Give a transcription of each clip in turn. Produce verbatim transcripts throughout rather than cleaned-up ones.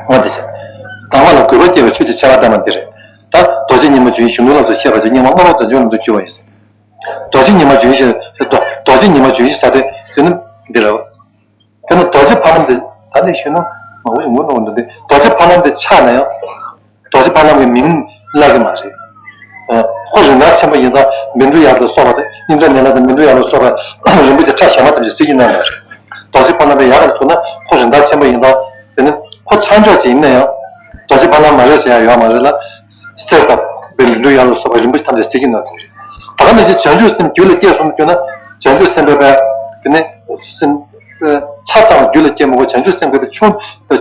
འོ་དེ་བྱས། དང་པོ་ལ་གུས་པ་སྐྱེ་བའི་ཆོས་ཀྱི་ཆེ་བ་ལྟ་བ་འདི་རེད། ད་རྡོ་རྗེ་ཉི་མ་ལྗོན་ཤིང་གཞོན་ནུའི་ལམ་དུ་བཤད་པ་ཅིག་སྙིགས་མ་ལྔ་པོ་དང་འབྱོར་ལམ་དུ་གྱུར་པ་ཡིན། རྡོ་རྗེ་ཉི་མ་ལྗོན་ཤིང་རྡོ་རྡོ་རྗེ་ཉི་མ་ལྗོན་ཤིང་ཟེར་དེ་དེ་ནི་འདི་རེད། དེ་ནི་རྡོ་རྗེ་ཕ་ལམ་དེ་ད་ནི་ཤོད་ན་མང་པོ་ཞིག་ངོ་གནོང་འདུག་སྟེ། རྡོ་རྗེ་ཕ་ལམ་དེ་ཆགས་ན་ཡང་། རྡོ་རྗེ་ཕ་ལམ་གྱི་མིང་བརླག་གི་མ་རེད། ཨ། ཁོ་རིན་ཐང་ཆེན་པོ་ཡིན་ཙང་བཻ་ཌཱུརྱ་ལ་སོགས་པ་དང་། ཨིནྡྲ་ནཱི་ལ་དང་བཻ་ཌཱུརྱ་ལ་སོགས་པ་རིན་པོ་ཆེ་ཕྲ་གཞན་མ་ཐམས་ཅད་གཟིགས་ཀྱི་གནང་ཡོད་རེད། རྡོ་རྗེ་ཕ་ལམ་དེ་ཡག་ལ་ཐུག་ན་ཁོ་རིན་ཐང་ཆེན་པོ་ཡིན་ཙང་། དེ་ནི་ཁོ་ཆགས་འཇོག་ཅིག་ཡིན་ན་ཡང་རྡོ་རྗེ་ཕ་ལམ་མ་རེད་ཟེར་ཡ་ཡོད་མ་རེད་ལ། གསེར་དང་བཻ་ཌཱུརྱ་ལ་སོགས་པ་རིན་པོ་ཆེ་ཐམས་ཅད་གཟིགས་ཀྱི་གནང་ཡོད་རེད། ད་ག་ནང་བཞིན་བྱང་ཆུབ་སེམས་རྒྱུད་ལ་སྐྱེས་སོང་གྱུར་ན། བྱང་ཆུབ་སེམས་དཔའ་དེ་ནི་སེམས། ཆ་ཚང་བ་རྒྱུད་ལ་སྐྱེས་མི་དགོས། བྱང་ཆུབ་སེམས་དཔའ་དེ་ཆུང་།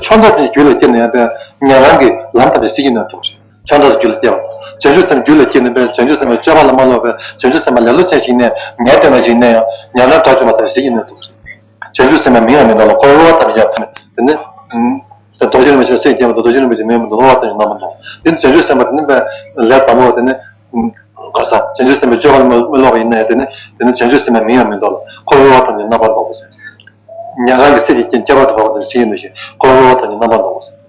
ཆུང་མཐའ་ཅན་རྒྱུད་ལ་སྐྱེས་ན་ཡང་དེ་ཉན་རང་གི་ལམ་ཐམས་ཅད་གཟིགས་ཀྱི་གནང་ཐུབ་རེད། ཆུང་མཐའ་རྒྱུད་ལ་སྐྱེས་པ། བྱང་ཆུབ་སེམས་རྒྱུད་ལ་སྐྱེས་ནས་པས་བྱང་ཆུབ་སེམས་དཔའི་སྤྱོད་པ་ལ་མ་ལོག་པས། བྱང་ཆུབ་སེམས་དཔའ་ལེ་ལོ་ཅན་ཞིག་ནས་ཉན་སྟེ་མ་ཞིག་ནས་ཡང་ཉན་རང་གྲགས་ཆུང་བ་ལྟར་གཟིགས་ཀྱི་གནང་ཐུབ་རེད། བྱང་ཆུབ་སེམས་དཔའ་མིང་ཡང་མི་འདོགས་ལ་འཁོར་བའི་དབང་ཐམས་ཅད་ཀྱང་དེ་ནི། རྡོ་རྗེ་རིན་པོ་ཆེ་སེམས་བསྐྱེད་མ་གཏོགས་རྡོ་རྗེ་རིན་པོ་ཆེ་མིང་མི་འདོགས་ལ་འཁོར་བའི་དབང་ཐམས་ཅད་རྣམ་པར་འདོགས། དེ་ནི་བྱང་ཆུབ་སེམས་དཔའ་དེ་ནི་པས་ལས་དང་པོ་དེ་ནི། ག་ས་བྱང་ཆུབ་སེམས་དཔའི་སྤྱོད་པ་ལ་མི་ལོག་པ་ཡིན་ན་ཡང་དེ་ནི། དེ་ནི་བྱང་ཆུབ་སེམས་དཔའི་མིང་ཡང་མི་འདོགས་ལ་འཁོར་བའི་དབང་ཐམས་ཅད་རྣམ་པར་འདོགས་པ་ཟེར། ཉན་རང་གི་སེམས་ཀྱི་རྐྱེན་ཁྱད་པར་དུ་འཕགས་པ་དེ་ནི་ཤེས་ཀྱི་འདུག་ཞེས་འཁོར་བའི་དབང་ཐམས་ཅད་རྣམ་པར་འདོགས་པ་ཟེར།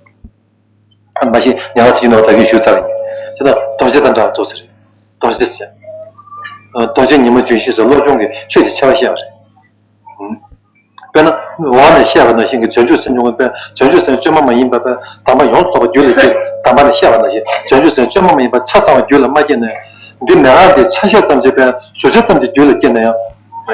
མ་གཞི་ཉན་རང་ཞིག་ནོ་ད་གིན་ཞུས་ཚར་ཡིན། དེ་དང་རྡོ་རྗེ་དང་འདྲ་བ་འདུག་ཟེར། རྡོ་རྗེ་ཟེར། རྡོ་རྗེ་ཉི་མ་ལྗོན་ཤིང་ཟེར་བློ་སྦྱོང་གི་ཆོས་ཀྱི་ཆེ་བ་བཤད་པ་རེད། དཔེར་ན། འོག་ནས་བཤད་པ་ནང་བཞིན་གྱི་བྱང་ཆུབ་སེམས་སྦྱོང་བའི་དཔེ། བྱང་ཆུབ་སེམས་བཅོས་མ་མ་ཡིན་པ་དཔེ་དམ་པ་ཡོངས་སུ་རྫོགས་པ་རྒྱུད་ལ་སྐྱེས། དམ་པ་ནས་བཤད་པ་ནང་བཞིན་བྱང་ཆུབ་སེམས་བཅོས་མ་མ་ཡིན་པ་ཆ་ཚང་བ་རྒྱུད་ལ་མ་སྐྱེས་ན། འདི་མན་ངག་འདི་ཆ་ཤས་ཙམ་གྱིས་དཔེ་ཟུར་ཆ་ཙམ་གྱིས་རྒྱུད་ལ་སྐྱེས་ན་ཡང་།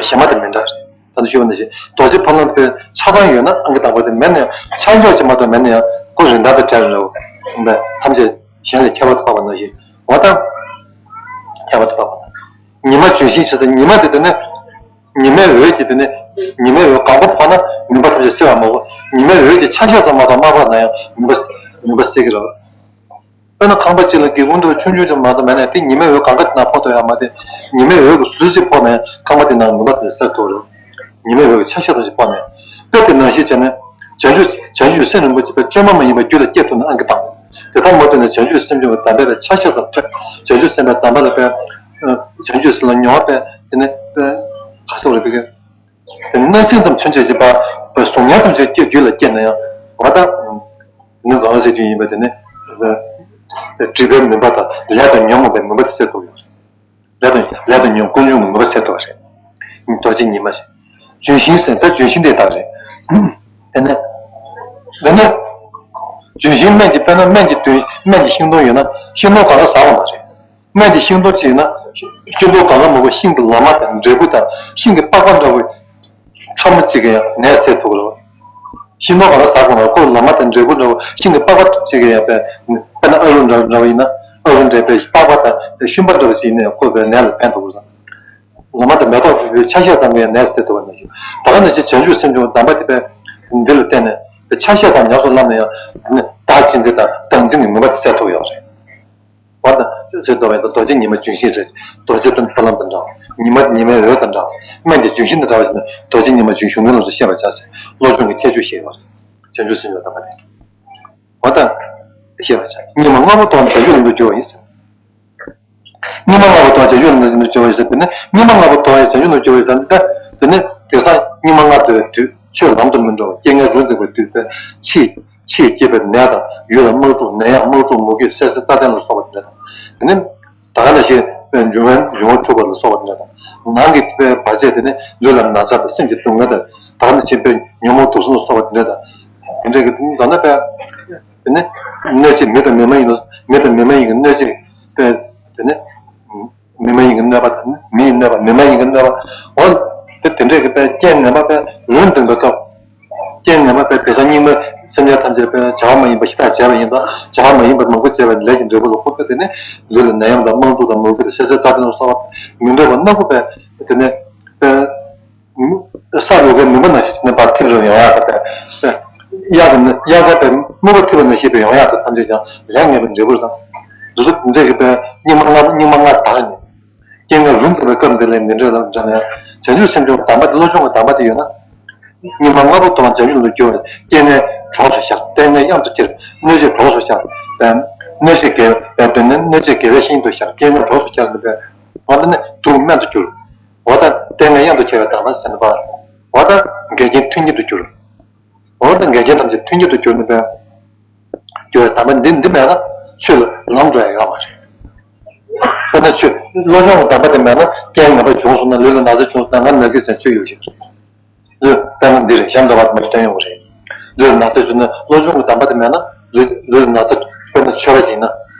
གཞན་མ་དང་མི་འདྲ། ད་ནི་ཞུས་པ་ནང་བཞིན་རྡོ་རྗེ་ཕ་ལམ་དཔེ་ཆ་ཚང་ཡོད་ན་ཨང་ཀི་དང་པོ་དེ་མེད་ན་ཡང་ཆ་འཇོག་ཅིག་མ་གཏོགས་མེད་ན་ཡང་ཁོ་རིན་ཐང་དང་བྲལ་རེད་འོ། ཐམས་ཅད་གཞན་ལས་ཁྱད་པར་དུ་འཕགས་པ་ནང་བཞིན་འོ་ད། ཁྱད་པར་དུ་འཕགས་པ། ཉི་མ་ལྗོན་ཤིང་ཆེ་ས་ཉི་མ་དེ་དེ་ནི། ཉི་མའི་འོད་ཀྱིས་དེ་ནི། ཉི་མའི་འོད་གང་པོ་ཕོག་ན་ནུས་པ་ཐམས་ཅད་སེལ་བ་མ་གཏོགས། ཉི་མའི་འོད་ཀྱི་ཆ་ཤས་ཙམ་མ་གཏོགས་མ་ཕོག་ན་ཡང་ནུས་པ། ནུས་པ་སེལ་གྱི་རེད། དཔེར་ན་ཁང་པ་གཅིག་ལ་སྒེའུ་ཁུང་དེ་ཆུང་ཆུང་ཙམ་མ་གཏོགས་མེད་ན་དེ་ཉི་མའི་འོད་གང་ག་དེ་ནང་ཕོག་ཐུབ་ཡ་མ་རེད། ཉི་མའི་འོད་ཀྱི་ཟུར་གཅིག་ཕོག་ན་ཡང་ཁང་པ་དེ་ནང་ནུས་པ་དེ་སེལ་ཐུབ་རེད། ཉི་མའི་འོད་ཀྱི་ཆ་ཤས་ཙམ་ཞིག་ཕོག་ན་ཡང་། དཔེ་དེ་ནང་བཞིན་བྱས་ན། བྱང་ཆུབ། བྱང་ཆུབ་སེམས་རིན་པོ་ཆེ་དཔེ་བཅོས་མ་མ་ཡིན་པ་རྒྱུད་ལ་སྐྱེས་ཐུབ་ན་ཨང་ཀི་དང་། དེ་ལྟར་མ་ཐུབ་ན་བྱང་ཆུབ་སེམས་སྦྱོང་གི་དམ་པའི་ཆ་ཤས་ཙམ་ཐོས། བྱང་ཆུབ་སེམས་དཔའི་དམ་པ་ལ་དཔེ། བྱང་ཆུབ་སེམས་ལ་མྱོང་བ་དཔེ་དེ་ནི་དཔེ། ག་ཟེར་བ་རེད་པས། དེ་ནི་སྣང་སེམས་ཙམ་ཚུན་ཆད་ཀྱི་བར་དཔེ་གཟུགས་བརྙན་ཙམ་ཞིག་སྐྱེ་རྒྱུད་ལ་སྐྱེས་ན་ཡང་། འོ་ད། ནི་གང་ཟེར་རྒྱུ་ཡིན་པ་དེ་ནི། སྒྲིབ་པའི་མུན་པ་དང་ལས་དང་ཉོན་མོངས་པའི་མུན་པ་དེ་སེལ་ཐུབ་ཡོད་རེད། ལས་དང་། ལས་དང་ཉོན་ཀུན་འབྱུང་གི་མུན་པ་སེལ་ཐུབ་པ་རེད། རྡོ་རྗེ་ཉི་མ་ཞེས། ལྗོན་ཤིང་ཟེར་ད་ལྗོན་ཤིང་དེ་དག་རེད། དེ་ནས། དེ་ནས། ལྗོན་ཤིང་སྨན་གྱི་དཔེར་ན་སྨན་གྱི་དོན་སྨན་གྱི་ཤིང་སྡོང་ཡོད་ན་ཤིང་སྡོང་གང་ག་ཟག་པ་མ་རེད། སྨན་གྱི་ཤིང་སྡོང་གཅིག་ཡིན་ན། ཤིང་སྡོང་གང་ག་མང་པོ་ཤིང་གི་ལོ་མ་དང་འབྲས་བུ་དང་ཤིང་གི་པགས་པ་འདྲ་བོ། ཕྲ་མོ་གཅིག་གིས་ཡང་ནད་སེལ་ཐུབ་ཀྱི་རེད། ཤིང་སྡོང་གང་ག་ཟག་པ་མ་རེད། ཁོ་ལོ་མ་དང་འབྲས་བུ་འདྲ་བོ་ཤིང་གི་པགས་པ་གཅིག་གིས་ཡང་དཔེ། དཔེར་ན་ཨ་ལུ་འདྲ་འདྲ་བོ་ཡིན་ན་ཨ་ལུ་འདྲ་བའི་པགས་པ་དང་ཤུན་པ་འདྲ་བོ་ཞིག་ཡིན་ན་ཡང་ཁོ་བའི་ནད་ལ་ཕན་ཐོགས་ཀྱི་རེད། ལོ་མ་དང་མེ་ཏོག་ཕུལ་བའི་ཆ་ཤས་ཙམ་གྱིས་ནད་སེལ་ཐུབ་པ་ནང་བཞིན། ད་ག་ནང་བཞིན་བྱང་ཆུབ་སེམས་སྦྱོང་གི་གདམས་པ་དེ་དཔེ་འདི་ལ་བརྟེན་ནས་ཆ་ཤས་དང་ཉམས་སུ་བླངས་ན་ཡང་བདག་གཅེས་འཛིན་དང་བདག་འཛིན་གྱི་མུན་པ་དེ་སེལ་ཐུབ་ཡོད་རེད། འོ་ད་ཅེས་ཟེར་བ་ཡིན་ད་རྡོ་རྗེ་ཉི་མ་ལྗོན་ཤིང་རེད། རྡོ་རྗེ་དང་ཕ་ལམ་དང་འདྲ་བ། ཉི་མ་ཉི་མའི་འོད་དང་འདྲ་བ། སྨན་གྱི་ལྗོན་ཤིང་དང་འདྲ་བ་ཞིག་ན་རྡོ་རྗེ་ཉི་མ་ལྗོན་ཤིང་གཞོན་ནུའི་ལམ་དུ་བཤད་པར་བྱ་ཟེར། བློ་སྦྱོང་གི་ཁྱད་ཆོས་བཤད་པ་རེད། བྱང་ཆུབ་སེམས་དཔའི་གདམས་པ་དེ། འོ་ད། བཤད་པར་བྱ། སྙིགས་མ་ལྔ་པོ་དོར་ནས་བྱང་ཆུབ་ལམ་དུ་གྱུར་པ་ཡིན་ཟེར། སྙིགས་མ་ལྔ་པོ་དོར་བྱང་ཆུབ་ལམ་དུ་གྱུར་པ་ཡིན་ཟེར་དེ་ནི་སྙིགས་མ་ལྔ་པོ་དོར་བྱང་ཆུབ་ལམ་དུ་གྱུར་པ་ཡིན་ཟེར་ནི་ད། དེ་ནི་དེང་སང་སྙིགས་མ་ལྔ་བདོ་བའི་དུས་ཆོས་ལམ་དུ་མི་འགྲོ་བ་རྐྱེན་ངན་རུ་འཛིན་པའི་དུས་ཚེ་ཕྱིས་ཕྱིས་སྐྱེས་པའི་ནད་དང་ཡུལ་ལ་དམག་འཁྲུག་ནད་ཡམས་དམག་འཁྲུག་མུ་གེ་བསད་གསོད་རྩ་བྲལ་ལ་སོགས་པ་དེ་འདྲ་དང་། དེ་ནི་ད་ག་ནང་བཞིན་འབྱུང་བའི་འབྱུང་བ་འཁྲུགས་པ་ལ་སོགས་པ་དེ་འདྲ་དང་། ནང་གི་བར་ཆད་དེ་ནི་ལུས་ལ་ན་ཚ་དང་སེམས་ཀྱི་སྡུག་བསྔལ་དང་། ད་ག་ནང་བཞིན་པའི་ཉོན་མོངས་དུག་གསུམ་ལ་སོགས་པ་དེ་འདྲ་དང་། དེ་འདྲ་གི་དེ་ནི་ད་ནི་པས། དེ་ནི་གནོད་བྱེད་མི་དང་མི་མ་ཡིན་ལ་མི་དང་མི་མ་ཡིན་གྱི་གནོད་བྱེད་དེ་དེ་ནི་མི་མ་ཡིན་གྱི་གནོད་པ་དང་མིའི་གནོད་པ་མི་མ་ཡིན་གྱི་གནོད་པ་འོ་དེ་དེ་འདྲས་ཀྱི་པའི་རྐྱེན་ངན་པ་པའི་ལུས་འཛིན་པའི་སྐབས། རྐྱེན་ངན་པ་པའི་དེ་ས་སྙིགས་མའི་སེམས་ཅན་ཐམས་ཅད་པའི་བྱ་བ་མ་ཡིན་པ་ཞིག་དག་བྱས་པ་ཡིན་ཙང་བྱ་བ་མ་ཡིན་པ་མང་པོ་བྱས་པའི་ལས་ཀྱི་འབྲས་བུ་ལ་ཁོ་ཚོས་དེ་ནི་ལུས་ལ་ནད་ཡམས་དང་དམག་འཁྲུག་དང་མུ་གེ་དང་བསད་གསོད་རྩ་བྲལ་ལ་སོགས་པ་མི་འདོད་པ་སྣ་ཁོ་པའི་དེ་ནི་པའི། ས་རུབ་པའི་མུན་པ་ནང་བཞིན་ནས་བར་ཐིབས་རུབ་ཡོང་ཡག་དང་། གཡའ་གི་གཡའ་ཁ་པའི་སྨུག་པ་ཐིབས་པ་ནང་བཞིན་པའི་ཡོང་ཡག་དང་ཐམས་ཅད་ཀྱང་ལས་ངན་པའི་འབྲས་བུ་དང་། འདི་ཚོ་འདི་འདྲས་ཀྱི་པའི་སྙིགས་མ་ལྔ་སྙིགས་མ་ལྔ་དག་ནས། རྐྱེན་ངན་རུ་འཛིན་པའི་སྐབས་འདི་ལས་མི་འདྲ་ལ་འདྲ་ནས་བྱང་ཆུབ་སེམས་སྦྱོང་གི་གདམས་པ་འདི་བློ་སྦྱོང་གི་གདམས་པ་འདི་ཡོད་ན། སྙིགས་མ་ལྔ་པོ་དོར་བྱང་ཆུབ་ལ་འགྱུར་བ། རྐྱེན་ངན་གྲོགས་སུ་ཤར། ལྟས་ངན་གཡང་དུ་ཁྱེར། གནོད་བྱེད་གྲོགས་སུ་ཤར། གནོད་བྱེད་དགེ་བའི་དོན་ནི་གནོད་བྱེད་དགེ་བའི་ཤིང་དུ་ཤར། རྐྱེན་ངན་གྲོགས་སུ་ཤར་ནི་པས། འོ་ད་ནི་དུག་སྨན་དུ་འགྱུར། འོ་ད་ལྟས་ངན་གཡང་དུ་ཁྱེར་བའི་གདམས་པ་ཟེར་ནི་པ། འོ་ད་འགལ་རྐྱེན་མཐུན་རྐྱེན་དུ་འགྱུར། འོ་ད་འགལ་རྐྱེན་ཐམས་ཅད་མཐུན་རྐྱེན་དུ་འགྱུར་ནི་པས། འགྱུར་བའི་དམ་པ་འདི་འདི་མེད་ན་ཆོས་ལ་ལམ་འགྲོ་ཡ་ཡོད་མ་རེད། དཔེར་ན་ཆོས་བློ་སྦྱོང་གི་དམ་པ་དེ་མེད་ན་རྐྱེན་ངན་པ་བྱུང་སོང་ན་ལུས་ལ་ན་ཚ་བྱུང་སོང་ན་ང་ན་གི་ཟེར་ཆོས་ཡོད་ཤག་རེད། ལུས་དཔེར་ན་འདི་རེད་ཤམ་འདྲ་བ་མ་སྟོན་ཡོང་གི་རེད། ལུས་ལ་ན་ཚ་བྱུང་ན་བློ་སྦྱོང་གི་དམ་པ་དེ་མེད་ན་ལུས་ལུས་ལ་ན་ཚ་དཔེར་ན་ཆོས་པ་ཡིན་ན་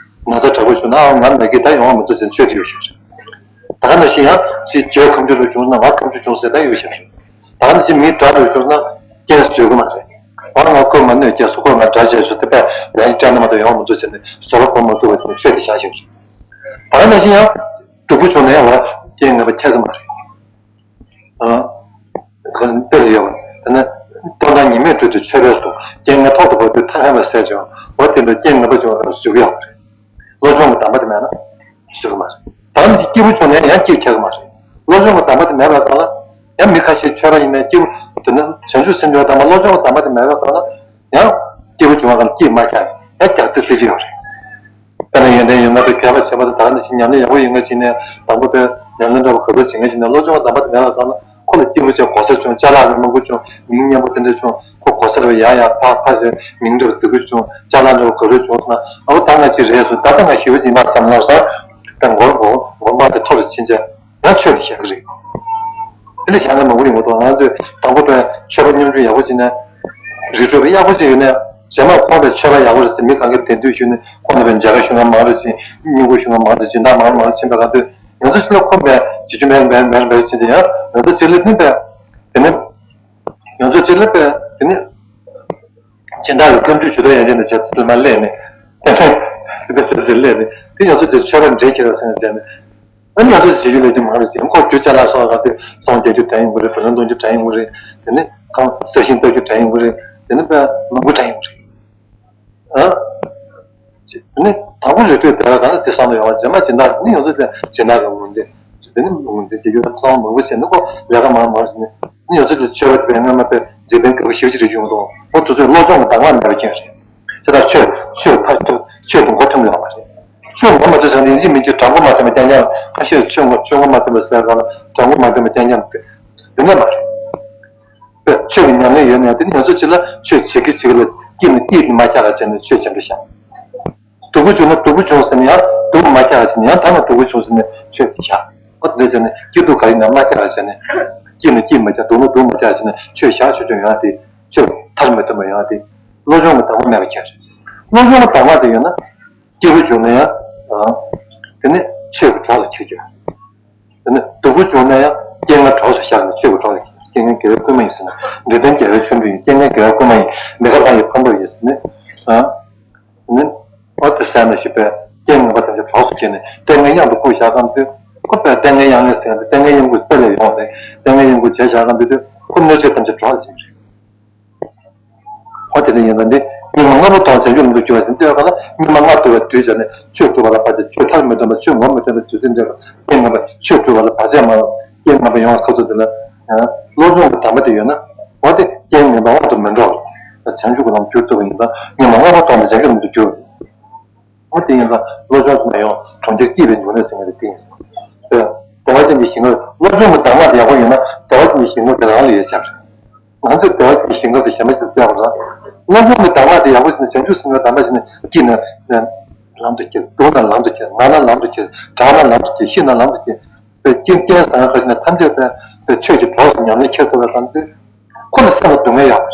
ན་ཚ་དྲག་པོ་བྱུང་ན་ཨ་ང་ན་གི་ད་ཡོང་བ་མི་འདུག་ཟེར་ཆོས་དེ་ཡོད་ཤག་རེད། ད་ག་ནང་བཞིན་ཡང་ཅིག་རྒྱུ་ཁམ་ཆུ་ལ་བྱུང་ན་ང་ཁམ་ཆུ་བྱུང་ཟེར་ད་ཡོད་ཤག་རེད། ད་ག་ནང་བཞིན་མི་དགྲ་ལ་བྱུང་ན་རྐྱེན་བཟོད་ཀྱི་མ་རེད། ང་ལ་ང་ཁོས་མ་གནོད་ཀྱང་སུ་ཁོས་ང་དགྲ་བྱས་སོང་དེ་པས་ཡང་བསྐྱར་ན་མ་གཏོགས་ཡོང་མི་འདུག་ཟེར་ནས་བཟོད་པ་སྒོམ་མ་ཐུབ་པ་ཟེར་ནས་ཆོས་དེ་བཞག་ཤག་རེད། ད་ག་ནང་བཞིན་ཡང་སྡུག་པོ་བྱུང་ན་ཡང་ང་རྐྱེན་ངན་པ་ཁྱེར་གི་མ་རེད། ཨ། དཔེ་ལ་ཡོད་པ། དེ་ནི་སྟོང་ཕྲག་ཉི་མའི་དྲོད་དུ་ཆོས་པས་སུ་རྐྱེན་ངན་ཐོག་ཏུ་བབས་དུས་ཐར་ཡང་བའི་ཟས་བྱུང་བ་དེ་འདྲ་རྐྱེན་ངན་པ་བྱུང་བ་ལ་བཟོད་ཀྱི་ཡོད་མ་རེད། བློ་སྦྱོང་གི་དམ་པ་དེ་མེད་ན་བཟོད་ཀྱི་མ་རེད། ད་ནི་སྐྱིད་པོ་བྱུང་ནས་ཡང་སྐྱིད་ཁྱེར་གི་མ་རེད། བློ་སྦྱོང་གི་དམ་པ་དེ་མེད་པའི་སྒང་ལ་ཡང་མི་ཁ་ཤས་ཆོས་པ་ཡིན་ནའི་སྐྱིད་པོ་དེ་ནི་བྱང་ཆུབ་སེམས་དཔའི་དམ་པ་བློ་སྦྱོང་གི་དམ་པ་དེ་མེད་པའི་སྒང་ལ་ཡང་སྐྱིད་པོ་བྱུང་བ་སྒང་ལ་སྐྱིད་མ་ཁྱེར་ཡང་རྒྱག་རྩིས་རྩིས་ཀྱི་ཡོད་རེད། དཔེར་ན་ཡོན་ཏན་ཡོད་མཁན་དང་མཁས་པ་ཆེན་པོ་དང་ད་ག་ནང་བཞིན་ཉམས་ལེན་ཡག་པོ་ཡོད་མཁན་ཅིག་ནས་དང་པོ་དཔེ་ཉམས་ལེན་འདྲ་པོ་ག་པར་བྱེད་མཁན་ཅིག་ནས་བློ་སྦྱོང་གི་དམ་པ་དེ་མེད་པ་ཙང་ན་ཁོ་ལ་སྐྱིད་པོ་བྱས་གོ་ས་བྱུང་ཅ་ལག་རེ་མང་པོ་བྱུང་མིང་སྙན་པོ་དེ་འདྲ་བྱུང་ཁོ་གོ་ས་རེ་ཡག་ཡག་ཕ་ཕ་ཟེར་མིང་འདྲ་པོ་རྫིག་པོ་བྱུང་ཅ་ལག་འདྲ་པོ་ག་རེ་བྱུང་སོང་ན་ཨ་ཁོ་ད་ང་ཅིག་རེད་སོང་ད་ལྟ་ང་ཞེ་པོ་ཅིག་ཡིན་པ་བསམ་ལབ་ས་ད་མགོ་མགོ་མགོ་མ་དེ་མཐོ་རུ་ཕྱིན་ཆད། ང་ཆོས་ལ་བཞག་གི་རེད། དེ་ལ་བཞག་ན་མང་པོ་ཡོང་གི་འདུག་ང་ཚོས་དང་པོ་དཔེ་ཆོས་པ་སྙོམས་འཇུག་ཡག་པོ་བྱས་ནས་རི་ཁྲོད་པ་ཡག་པོ་ཅིག་ཡོད་ནས་རྗེས་མ་ཁོང་པའི་ཆོས་པ་ཡག་པོ་རེད་ཟེར་མི་གང་གས་དེ་དུས་ཞུས་ནས་ཁོང་ལ་བའི་མཇལ་ཁ་ཞུ་མཁན་མང་རེ་ཅིག་སྙིང་པོ་ཞུ་མཁན་མང་རེ་ཅིག་སྦྱིན་བདག་མང་མང་ཕྱིན་པ་གང་དུས་ང་ཚོ་ཕྱི་ལོགས་ཁོང་པའི་བྱེད་རྒྱུ་མེད་མེད་མེད་མེད་ཅིག་དེ་ཡང་ང་ཚོ་ཕྱི་ལོགས་ནི་པས་དེ་ནི་ང་ཚོ་ཕྱི་ལོགས་པས་དེ་ནི། སྦྱིན་བདག་གི་བཀའ་འདྲི་ཞུ་ཐབས་ཡན་ཆད་ནས་བྱས་ཚུལ་མ་སླེབས་ནས། དེ་ཚོ་ཚོ་སླེབས་ནས་དེ་ཡང་ཚོ་ཚོ་ཆོས་པ་འདྲེ་ཁྱེར་ཟེར་ནས་བྱས་ནས། ཨ་ནི་ཡང་ཚོ་བྱེད་རྒྱུ་ལས་རྒྱུ་མང་རེད་ཟེར་ཁོ་རྒྱུ་ཅ་ལག་སོགས་ལ་དེ་ཚོང་རྒྱག་རྒྱུ་དྲན་ཡོང་གི་རེད་བུ་ལོན་གཏོང་རྒྱུ་དྲན་ཡོང་གི་རེད་དེ་ནི་ཁང་ས་ཞིང་བཏབ་རྒྱུ་དྲན་ཡོང་གི་རེད་དེ་ནི་དཔེ་མང་པོ་དྲན་ཡོང་གི་རེད། ཨ། ཅེས་ནི་དང་པོ་རེ་ལྟོས་དེ་བ་གང་དེ་བསམ་བློ་ཡོང་བ་རྗེས་མ་སྦྱིན་བདག་ནི་ཡོངས་རྫོགས་དེ་སྦྱིན་བདག་གི་ངོས་འཛིན་དེ་ནི་ངོས་འཛིན་བྱེད་རྒྱུ་དང་བསམ་བློ་མང་པོ་བྱས་ནི་ཁོ་ལས་ཀ་མང་མང་བྱས་ནི་ནི་ཡོངས་རྫོགས་དེ་ཆོས་པ་དེ་སྔ་མ་དེ་འཇིག་རྟེན་དཀའ་བ་ཞེ་པོ་ཅིག་རེད་བྱུང་འདུག་ཁོ་དེ་ཚོས་བློ་སྦྱོང་གི་དང་བ་མེད་པ་ཅན་རེད། དེ་ལྟར་ཆོས་ཆོས་མཐར་ཐུག་ཆོས་དུ་མགོ་ཐོན་ཡོང་བ་རེད། ཆོས་མགོ་མ་ཐོན་ཙང་ཡིན་གཅིག་མིན་གཅིག་དྲང་པོ་མ་ཐོན་པ་རྐྱང་རྐྱང་ཁ་ཤས་ཆོས་མགོ་ཆོས་མགོ་མ་ཐོན་པ་ཟེར་བ་ལ་དྲང་པོ་མ་ཐོན་པ་རྐྱང་རྐྱང་དེ་དེ་འདྲ་མ་རེད། པས་ཆོས་ཀྱི་ཉམས་ལེན་ཡོད་ནའང་དེ་ནི་ང་ཚོ་ཅིག་ལ་ཆོས་བྱེད་ཀྱི་བྱེད་ཀྱི་ལ་སྐྱིད་ནི་སྐྱིད་ནི་མ་ཁྱག་ག་བྱས་ནས་ཆོས་བྱེད་འདྲ་བྱ། སྡུག་པོ་བྱུང་ན་སྡུག་པོ་བྱུང་ཟེར་ནས་ཡང་སྡུག་མ་ཁྱག་ག་བྱས་ནས་ཡང་ཐ་ན་སྡུག་པོ་བྱུང་ཟེར་ནས་ཆོས་བྱེད་བྱ། ཨོ་དེ་འདྲ་བྱས་ནས་སྐྱིད་སྡུག་ག་ཡིན་ན་མ་ཁྱག་ག་བྱས་ནས་སྐྱིད་ནི་སྐྱིད་མ་ཁྱག་སྡུག་ནི་སྡུག་མ་ཁྱག་ག་བྱས་ནས་ཆོས་བཞག་ཆོག་ཆོག་ཡོང་ཡ་དེ་ཆོས་མཐར་མི་ཐོན་པ་ཡོང་ཡ་དེ་བློ་སྦྱོང་གི་དང་པོ་མེད་པ་ཁྱེར་རེད། བློ་སྦྱོང་གི་དང་པོ་དེ་ཡོད་ན་སྐྱིད་པོ་བྱུང་ན་ཡང་དེ་ནི་ཆོས་ཀྱི་གྲོགས་ལ་ཁྱེར་རྒྱུ། དེ་ནི་སྡུག་པོ་བྱུང་ན་ཡང་རྐྱེན་ངན་གྲོགས་སུ་བཞག་ནས་ཆོས་ཀྱི་གྲོགས་ལ་ཁྱེར། རྐྱེན་ངན་དགེ་བའི་བསྐུལ་མ་ཡིན་ཟེར་ན། འདྲེ་གདོན་རྒྱལ་བའི་མཆོད་འབུལ་ཡིན། རྐྱེན་ངན་དགེ་བའི་བསྐུལ་མ་ཡིན། མི་དགེ་བླང་བའི་ཕན་ཐོགས་ཡིན་ཟེར་ནས། ཨ། དེ་ནི་འོ་དེ་ཟེར་ན་ཞིག་པས་རྐྱེན་ངན་པ་ཐམས་ཅད་གྲོགས་སུ་ཁྱེར་ནས་ལྟས་ངན་གཡང་དུ་བཀུག་བཞག་གམ་དུས། ཁོ་པས་ལྟས་ངན་གཡང་ལས་ཟེར་ཏེ་ལྟས་ངན་གཡང་འགུག་རྩ་ལས་ཡོང་བ་རེད། ལྟས་ངན་གཡང་འགུག་བྱས་བཞག་གམ་དུས་དུས་ཁོ་གནོད་བྱེད་ཐམས་ཅད་གྲོགས་ལ་བྱེད་ཀྱི་རེད། འོ་དེ་ནི་ཡིན་ཙང་འདི་སྙིགས་མ་ལྔ་པོ་དང་བྱང་ཆུབ་ལམ་དུ་སྐྱོད་པ་ཟེར་འདི་ཡོད་ག་ལ་སྙིགས་མ་ལྔ་བཏུལ་བའི་དུས་བྱས་ནས་ཆོས་སྒྲུབ་པ་ལ་བར་ཆད་ཆོས་མཐར་མི་ཐོན་པ་ཆོས་ངོ་མི་ཐོན་པའི་དུས་ཚོད་འདི་ལ་རྐྱེན་ངན་པ་ཆོས་སྒྲུབ་པ་ལ་བར་ཆད་མ་རྐྱེན་ངན་པ་ཡོང་བ་ཁ་ཐུག་དེ་ལ་བློ་སྦྱོང་གི་དམ་པ་དེ་ཡོད་ན་འོ་དེ་རྐྱེན་ངན་པ་དབང་དུ་མི་འགྲོ་བ་བྱང་ཆུབ་ཀྱི་ལམ་སྒྱུར་ཐུབ་པ་ཡིན་ཙང་སྙིགས་མ་ལྔ་པོ་དང་བྱང་ཆུབ་ལམ་དུ་སྒྱུར། འོ་དེ་ཡིན་ཙང་བློ་སྦྱོང་དུ་མ་ཡོང་གྲོང་ཁྱེར་སྐྱིད་པའི་འབྱུང་གནས་ཟེར་མཁན་དེ་དེ་ཡིན་ཟེར། བདེ་བ་ཅན་གྱི་ཞིང་ཁམས་བློ་སྦྱོང་གི་གདམས་ངག་དེ་ཡག་པོ་ཡིན་ན་བདེ་བ་ཅན་གྱི་ཞིང་ཁམས་དེ་རང་ལ་ཡོད་ཆགས་རེད། ང་ཚོས་བདེ་བ་ཅན་གྱི་ཞིང་ཁམས་དེ་གཞན་མ་ཞིག་བཙལ་བ་རེད། བློ་སྦྱོང་གི་གདམས་ངག་དེ་ཡག་པོ་ཞིག་ན་བྱང་ཆུབ་སེམས་དཔའི་གདམས་པ་ཞིག་ན་སྐྱིད་ན་ལམ་དུ་ཁྱེར། སྡུག་ན་ལམ་དུ་ཁྱེར། ངལ་ན་ལམ་དུ་ཁྱེར། དྲག་ན་ལམ་དུ་ཁྱེར། ཤི་ན་ལམ་དུ་ཁྱེར། པའི་རྐྱེན་རྐྱེན་བཟང་ཁ་ཞིག་ན་ཐམས་ཅད་པའི་པའི་ཆོས་ཀྱི་གྲོགས་སུ་ཉམས་ལེན་འཁྱེར་ཐུབ་པ་ཙམ་དུས་ཁོ་ལ་སེམས་ལ་སྡུག་བསྔལ་ཡོད་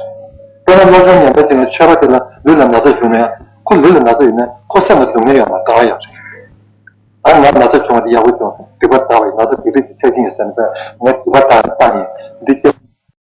པ་རེད། དཔེར་ན་བློ་སྦྱོང་ཉམས་ལེན་བྱེད་མཁན་ཆོས་པ་དེ་ལ་ལུས་ལ་ན་ཚ་བྱུང་ན་ཡང་ཁོ་ལུས་ལ་ན་ཚ་ཡོད་ན་ཁོ་སེམས་ལ་སྡུག་བསྔལ་ཡོད་མ་དགའ་བ་ཡོད་རེད། ཨ་ང་ན་ཚ་བྱུང་བ་དེ་ཡག་པོ་བྱུང་སྡིག་པ་དག་པ་ཡིན། ན་ཚ་སྡིག་སྒྲིབ་ཀྱི་ཆ་རྐྱེན་ཡིན་ཟེར་ནས་པས་ངས་སྡིག་པ་དག་པ་ཡིན། འདི་སྐྱེ་